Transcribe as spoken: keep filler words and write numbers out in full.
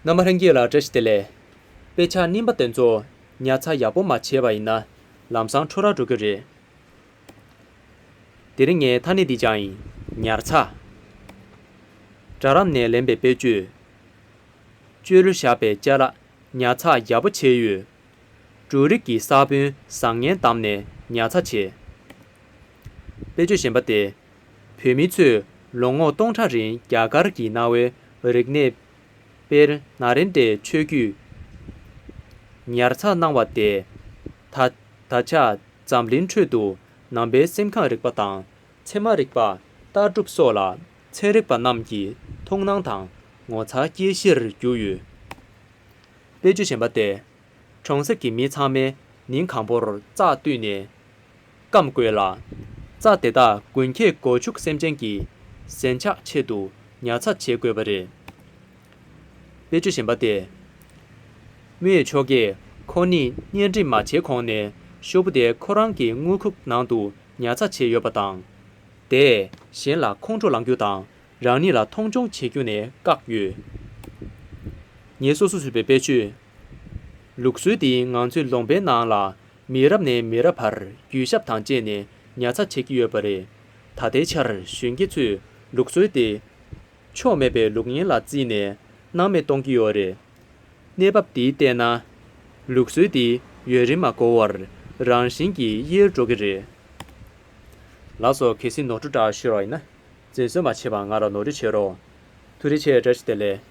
རྣམ་པ་ལྷན་རྒྱས་ལ་བཀྲ་ཤིས་བདེ་ལེགས། དཔེ་ཆ་རྙིང་པ་དེ་ཚོ་ཉར་ཚགས་ཡག་པོ་མ་བྱས་པ་ཡིན་ན་ལམ་སང་འཕྲོ་བརླག་འགྲོ་གི་རེད། དེ་རིང་ངས་ཐ་སྙད་འདི་སྦྱངས་ཡིན། ཉར་ཚགས། སྒྲ་རམ་ནས་ལེན་པའི་དཔེ་བརྗོད། བཅོལ་བཞག་པའི་ཅ་ལག་ཉར་ཚགས་ཡག་པོ་བྱས་ཡོད། འབྲུ་རིགས་ཀྱི་ས་བོན་བཟང་ངན་བདམས་ནས་ཉར་ཚགས་བྱས། དཔེ་བརྗོད་གཞན་པ་སྟེ། བོད་མི་ཚོས་ལོ་ངོ་སྟོང་ཕྲག་རིང་རྒྱ་གར་གྱི་གནའ་བོའི་རིག་གནས། དཔེར་ན་རེ་འདྲའི་ཆོས་བརྒྱུད་ཉར་ཚགས་གནང་བ་སྟེ། ད་ད་ཆ་འཛམ་གླིང་ཁྲོད་དུ་ནང་པའི་སེམས་ཁམས་རིག་པ་དང་ཚད་མ་རིག་པ། ལྟ་གྲུབ་སོགས་ལ་ཚན་རིག་པ་རྣམས་ཀྱིས་མཐོང་སྣང་དང་ངོ་མཚར་སྐྱེ་གཞིར་གྱུར་ཡོད། དཔེ་བརྗོད་གཞན་པ་སྟེ། གྲོང་གསེབ་ཀྱི་མི་ཚང་མས་ཉིན་གང་པོར་རྩྭ་བཏུས་ནས་སྐམ་དགོས་ལ། རྩྭ་དེ་དག་དགུན་ཁའི་སྒོ་ཕྱུགས་སེམས་ཅན་གྱི་གཟན་ཆག་ཆེད་དུ་ཉར་ཚགས་བྱེད་དགོས་པ་རེད། དཔེ་བརྗོད་གཞན་པ་སྟེ། མོའི་ཆོ་གས་ཁོ་ནི་གཉེན་སྒྲིག་མ་བྱས་གོང་ནས་ཤོག་བུ་དེ་ཁོ་རང་གི་དངུལ་ཁུག་ནང་དུ་ཉར་ཚགས་བྱས་ཡོད་པ་དང་། དེས་གཞན་ལ་ཁོང་ཁྲོ་ལངས་རྒྱུ་དང་རང་ཉིད་ལ་མཐོང་ཆུང་བྱེད་རྒྱུ་ནས་བཀག་ཡོད། ངས་སོ་སོ་བཟོས་པའི་དཔེ་བརྗོད། ལུགས་སྲོལ་འདིས་ང་ཚོའི་ལུང་པའི་ནང་ལ་མི་རབས་ནས་མི་རབས་བར་གུས་ཞབས་དང་བཅས་ནས་ཉར་ཚགས་བྱེད་ཀྱི་ཡོད་པ་རེད། ད་ལྟའི་ཆར་གཞོན་སྐྱེས་ཚོས་ལུགས་སྲོལ་དེ་ཆོ་མེད་པའི་ལུགས་ངན་ལ་བརྩིས་ནས་སྣང་མེད་གཏོང་གི་ཡོད་རེད། གནས་བབ་འདིའི་བལྟས་ན། ལུགས་སྲོལ་འདི་ཡུན་རིང་མ་འགོར་བར་རང་བཞིན་གྱིས་གཡེལ་འགྲོ་གི་རེད། ལགས་སོ། གལ་སྲིད་ནོར་འཁྲུལ་འདྲ་ཤོར་བ་ཡིན་ན། འཛེམ་ཟོན་མ་བྱེད་པར་ང་ལ་ནོར་འཁྲུལ་བྱེད་རོགས། ཐུགས་རྗེ་ཆེ། བཀྲ་ཤིས་བདེ་ལེགས།